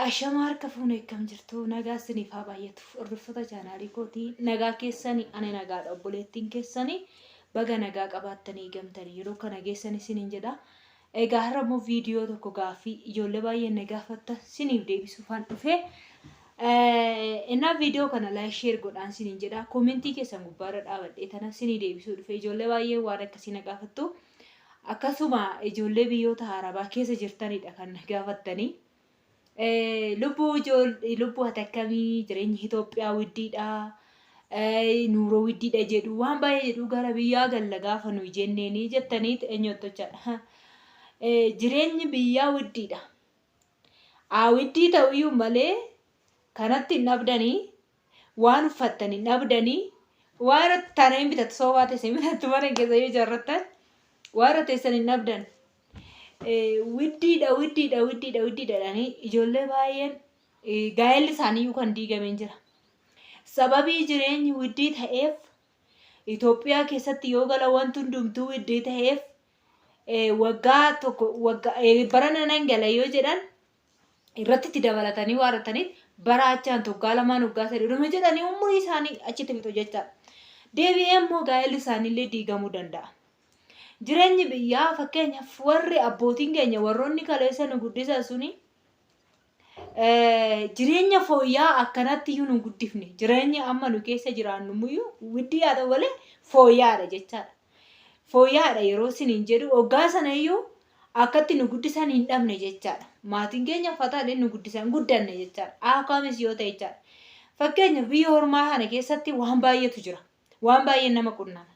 Ashama harka fuune akkam jirtu nagaa isiniif haa baay'atu hordoftoota chaanaalii kootii nagaa keessanii ani nagaadha obboleettiin keessanii baga nagaa qabaattanii gamtanii yeroo kana geessan isiniin jedha. Egaa har'a immoo viidiyoo tokko gaaffii ijoollee baay'een na gaafatta isiniif deebisuufaan dhufe. Innaa viidiyoo kana like share godhaan isiniin jedha. Koomentii keessan gubbaarra dhaabadhee tana isinii deebisuu dhufe ijoollee baay'een waan akkasii na gaafattu. Akkasuma ijoollee biyyoota Arabaa keessa jirtanidha kan na gaafattanii. Lubbuu lubbuu ati akkamii jireenyi Itoophiyaa widdiidha. Nuuroo widdiidha jedhu waan baay'ee jedhu gara biyyaa galla gaafa nuyi jenneeni jettanii eenyuttochaa. Jireenyi biyyaa widdiidha. Haa widdii ta'uyyuu malee kanatti hin dhabdanii waan uffattan hin dhabdanii waan tana hin bitattu soofaa teessan hin bitattu mana keessa yoo ijaarrattan waan irra teessan hin dhabdan. Widdiidha widdiidha widdiidha widdiidha jedhanii ijoollee baay'een gaa'elli isaaniiyyuu kan diigameen jira. Sababii jireenyi widdii ta'eef Itoophiyaa keessatti yoo gala wanti hundumtuu widdii ta'eef waggaa tokko waggaa barana nan gala yoo jedhan irratti itti dabalatanii waarrataniif bara achaan waggaa lamaan waggaa sadii dhuma jedhanii umurii isaanii achitti fixu jechaadha. Deebi'ee immoo gaa'elli isaaniillee diigamuu danda'a. Jireenyi biyyaa fakkeenyaaf warri abbootiin keenya warroonni kaleessa nu guddisan suni jireenya fooyya'aa akkanatti iyyuu nu guddifne. Jireenya amma nu keessa jiraannu iyyuu widdii haa ta'u malee fooyya'aadha jechaadha. Fooyya'aadha yeroo isiniin jedhu waggaa sana iyyuu akkatti nu guddisan hin dhabne jechaadha. Maatiin keenya uffataadhaan nu guddisan guddanne jechaadha. Akkamis yoo ta'e jechaadha. Fakkeenyaaf biyya ormaa kana keessatti waan baay'eetu jira. Waan baay'een nama qunnama.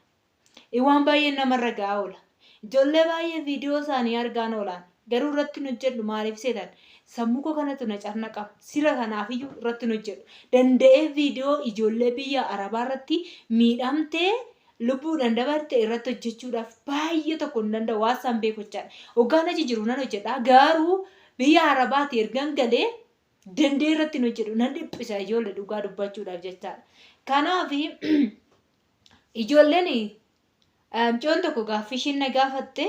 Waan baay'een namarra ga'aa oola. Ijoollee baay'ee viidiyoo isaanii argaan oolaan. Garuu irratti hin hojjedhu maaliif seetan? Sammuu koo kanatu na carnaqama. Sila kanaafiyyuu irratti hin hojjedhu. Danda'ee viidiyoo ijoollee biyya Arabaa irratti miidhamtee lubbuudhaan dabarte irratti hojjechuudhaaf baay'ee tokko hin danda'u. Waan isaan beeku jechaadha. Hoggaan achi jiru nan hojjedha. Garuu biyya Arabaati ergan galee danda'ee irratti hin hojjedhu. Nan dhiphisa ijoollee dhugaa dubbachuudhaaf jechaadha. Kanaaf Ijoolleen mucoon tokko gaaffii ishiin na gaafatte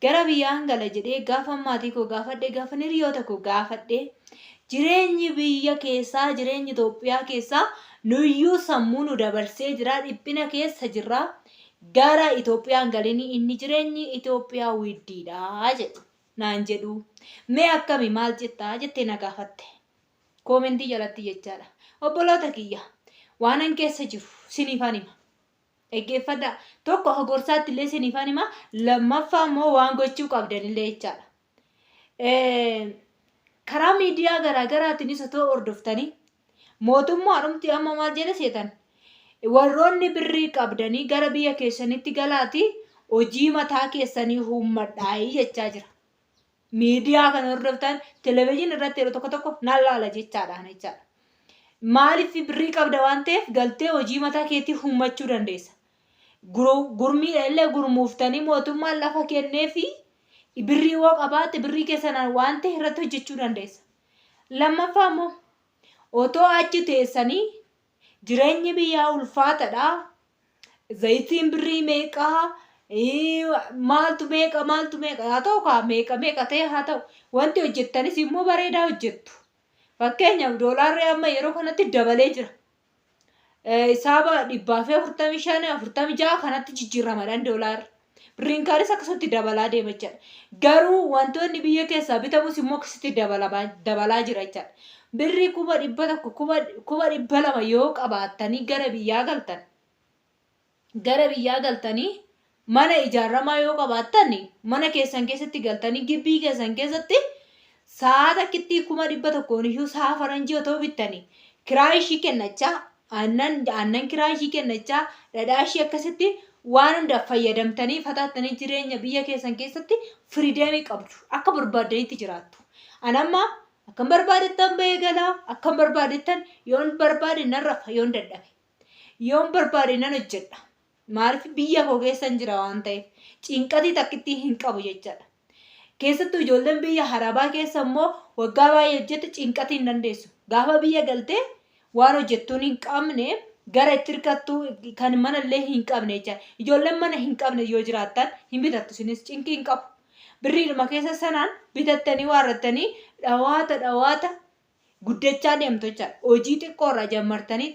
gara biyyaan gala jedhee gaafa maatii koo gaafadhe gaafa hiriyoota koo gaafadhe jireenyi biyya keessaa jireenyi Itoophiyaa keessaa nuyyuu sammuu nu dabarsee jira dhiphina keessa jirra gara Itoophiyaan galini inni jireenyi Itoophiyaa widdiidha jedhu naan jedhu mee akkami maal jettaa jettee na gaafatte. Koomentii jalatti jechaadha. Obboloota kiyya waanan keessa jiru siniifan hima. Dhaggeeffadhaa. Tokko akka gorsaatti illee siniifan hima. Lammaffaa immoo waan gochuu qabdan illee jechaadha. Karaa miidiyaa garaa garaatiinis otoo hordoftanii mootummaadhumti amma maal jedhe seetan warroonni birrii qabdanii gara biyya keessanitti galaati hojii mataa keessanii uummadhaayii jechaa jira. Miidiyaa kana hordoftan televezyiinii irratti yeroo tokko tokko nan laala jechaadhaan jechaadha. Maaliif birrii qabda waan ta'eef galtee hojii mataa keetii uummachuu dandeessa. Gurmiidha illee gurmuuftanii mootummaan lafa kennee fi birrii yoo qabaatte birrii keessanaan waan ta'e irratti hojjechuu dandeessa. Lammaffaa immoo otoo achi teessanii Jireenyi biyyaa ulfaatadha. Zayitiin birrii meeqaa? Maaltu meeqa maaltu meeqa haa ta'u kaa meeqa meeqa ta'e haa ta'u wanti hojjettanis immoo bareedaa hojjettu. Fakkeenyaaf doolaarri amma yeroo kanatti dabalee jira. Isaaba 145 46 kanatti jijjiiramadhaan doolaarri. Birriin kaanis akkasumatti dabalaa deema jechaadha. Garuu wantoonni biyya keessaa bitamus immoo akkasitti dabalaa jira jechaadha. Birrii 100,000 200,000 yoo qabaattanii gara biyyaa galtan gara biyyaa galtanii mana ijaaramaa yoo qabaattan mana keessan keessatti galtanii gibbii keessan keessatti sa'a takkittii 100,000 iyyuu sa'a faranjii otoo bittanii kiraa ishii kennachaa Aannan, aannan kiraa ishii kennachaa, dhadhaa ishii akkasitti waan hundaaf fayyadamtanii fataattanii jireenya biyya keessan keessatti firiideemii qabdu. Akka barbaaddanitti jiraattu. An amma akkan barbaadettan bahee galaa, akkan barbaadettan yoon barbaade nan rafa yoon dadhabe. Yoon barbaade nan hojjedha. Maaliif biyya koo keessan jira waan ta'eef cinqatii takkittii hin qabu jechaadha. Keessattuu ijoolleen biyya harabaa keessa immoo waggaa baay'ee hojjette cinqatii hin dandeessu. Gaafa biyya galtee waan hojjettuun hin qabne gara itti hirkattu kan mana illee hin qabne jechaadha. Ijoolleen mana hin qabne yoo jiraattan hin bitattu isinis cinqii hin qabu. Birriidhuma keessa sanaan bitattanii waarrattanii dhawaata dhawaata Guddachaa deemtu jechaadha. Hojii xiqqoo irraa jammartanii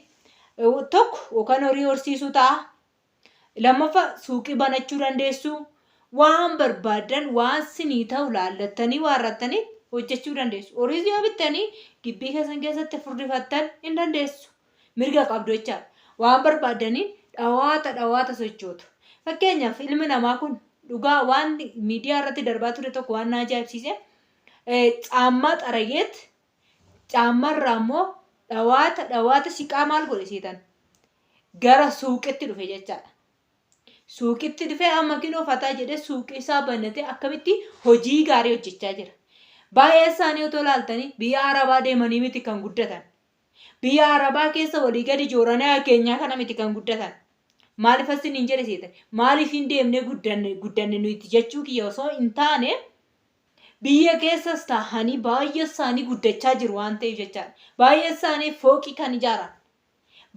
tokko yookaan horii horsiisuu ta'a. Lammaffaa suuqii banachuu dandeessu. Waan barbaaddan waan sinii ta'u laallattanii waarrattanii hojjechuu dandeessu. Horiis yoo bittanii gibbii keessan keessatti furdifattan hin dandeessu. Mirga qabdu jechaadha. Waan barbaaddaniin dhawaata dhawaata sochootu. Fakkeenyaaf ilmi namaa kun dhugaa waan miidiyaa irratti darbaa ture tokko waan na ajaa'ibsiise caammaa xarageet caammarraa immoo dhawaata dhawaata siqaa maal godhe seetan gara suuqitti dhufe jechaadha. Suuqitti dhufee amma kinoo fataa jedhee suuqii isaa banatee akkamitti hojii gaarii hojjechaa jira. Baay'ee isaanii otoo ilaaltanii biyya Arabaa deemanii miti kan guddatan. Biyya Arabaa keessa walii gadi jooranii keenyaa kana miti kan guddatan. Maaliif asin hin jedhe seetan? Maaliif hin deemnee guddanne guddanne nuti jechuu kiyya osoo hin taane biyya keessas taa'anii baay'ee isaanii guddachaa jiru waan ta'eef jechaadha. Baay'ee isaanii fooqii kan ijaaran.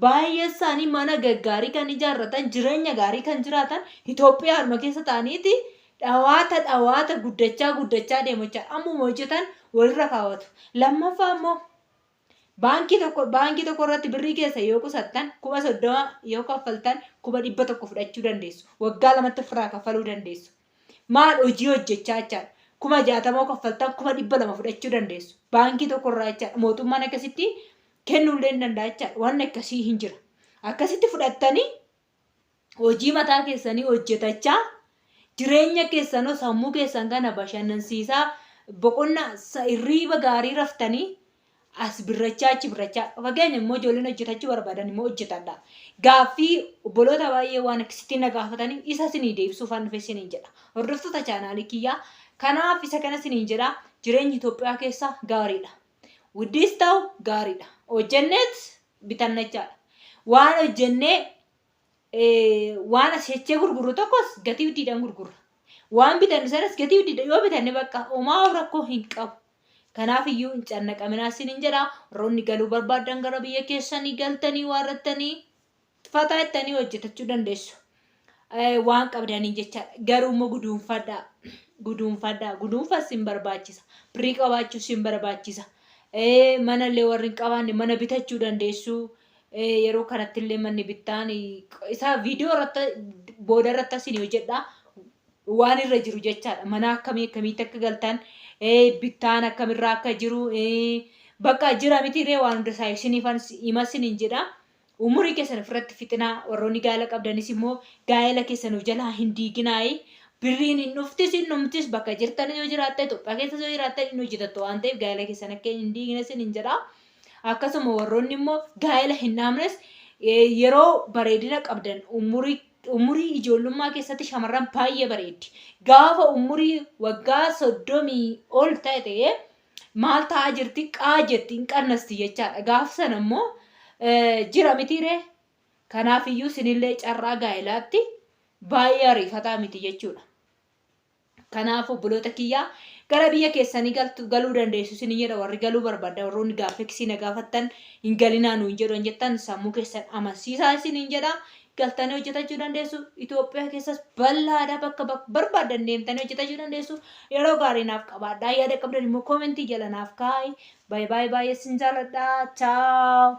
Baay'ee isaanii mana gaggaarii kan ijaarratan, jireenya gaarii kan jiraatan Itoophiyaadhuma keessa ta'aniiti dhawaata dhawaata guddachaa guddachaa deemu jechaadha. Ammuma hojjetan walirra kaawwatu. Lammaffaa immoo baankii tokko irratti birrii keessa yoo qusattan 30,000 yoo kaffaltan 100,000 fudhachuu dandeessu. Waggaa lamatti ofirraa kaffaluu dandeessu. Maal hojii hojjechaa jechaadha. 60,000 kaffaltan 200,000 fudhachuu dandeessu. Baankii tokko irraa jechaadha. Mootummaan akkasitti kennuullee hin danda'a jechaadha. Wanni akkasii hin jira. Akkasitti fudhattanii hojii mataa keessanii hojjetachaa jireenya keessanoo sammuu keessan kana bashannansiisaa boqonnaa hirriiba gaarii raftanii as birrachaa achi birrachaa fakkeenya immoo ijoolleen hojjetachuu barbaadan immoo hojjetadha. Gaaffii obboloota baay'ee waan akkasitti na gaafatanii isa isinii deebisuuf an dhufe isiniin jedha. Hordoftoota chaanaalii kiyyaa kanaaf isa kana isiniin jedha jireenyi Itoophiyaa keessa gaariidha. Wuddiis ta'u gaariidha. Hojjenneet bitanna jechaadha. Waan hojjennee waan as jechee gurgurru tokkos gatii guddiidhaan gurgurra. Waan bitannu sanas gatii guddiidhaan yoo bitanne bakka homaa rakkoo hin qabu. Kanaaf iyyuu hin cannaqaminaa isiniin jedha. Warroonni galuu barbaaddan gara biyya keessanii galtanii waarrattanii fataa jettanii hojjetachuu dandeessu. Waan qabdaniin jechaadha. Garuu immoo guduunfadhaa. Guduunfadhaa. Guduunfa isin barbaachisa. Birrii qabaachuu isin barbaachisa. Mana illee warri hin qabaanne mana bitachuu dandeessu. Yeroo kanatti illee manni bittaan isaa viidiyoo irratti booda irratti isin hojjedha. Waan irra jiru jechaadha. Mana akkamii akkamiitti akka galtan bittaan akkamirraa akka jiru bakka jira miti ree waan hunda isaa isiniifan hima isiniin jedha. Umurii keessan ofirratti fixinaa warroonni gaa'ela qabdanis immoo gaa'ela keessan of jalaa hin diiginaayi. Birriin hin dhuftis hin dhumtis bakka jirtan yoo jiraatte Itoophiyaa keessas yoo jiraattan hin hojjetattu waan ta'eef gaa'ela keessan akka hin diigne isiniin jedha. Akkasuma warroonni immoo gaa'ela hin dhaabnes yeroo bareedina qabdan umurii umurii ijoollummaa keessatti shamarran baay'ee bareeddi. Gaafa umurii waggaa 30 ol ta'e ta'ee maal ta'aa jirti qaa jetti hin qannasti jechaadha. Gaafa sana immoo jira mitiiree. Kanaaf iyyuu isinillee carraa gaa'elaatti baay'ee ariifataa miti jechuudha. Kanaaf obboloota kiyyaa gara biyya keessanii galtu galuu dandeessu isin jedha warri galuu barbaadda warroonni gaaffii na gaafattan hin galinaa nuun jedhu jettan sammuu keessan amansiisaa isiniin jedha galtanii hojjetachuu dandeessu Itoophiyaa keessas bal'aadha bakka barbaaddan deemtanii hojjetachuu dandeessu yeroo gaarii naaf qabaadhaa yaada qabdan immoo koomentii jala naaf kaa'i baay'ee baay'ee baay'ee sin jaaladha chaaw.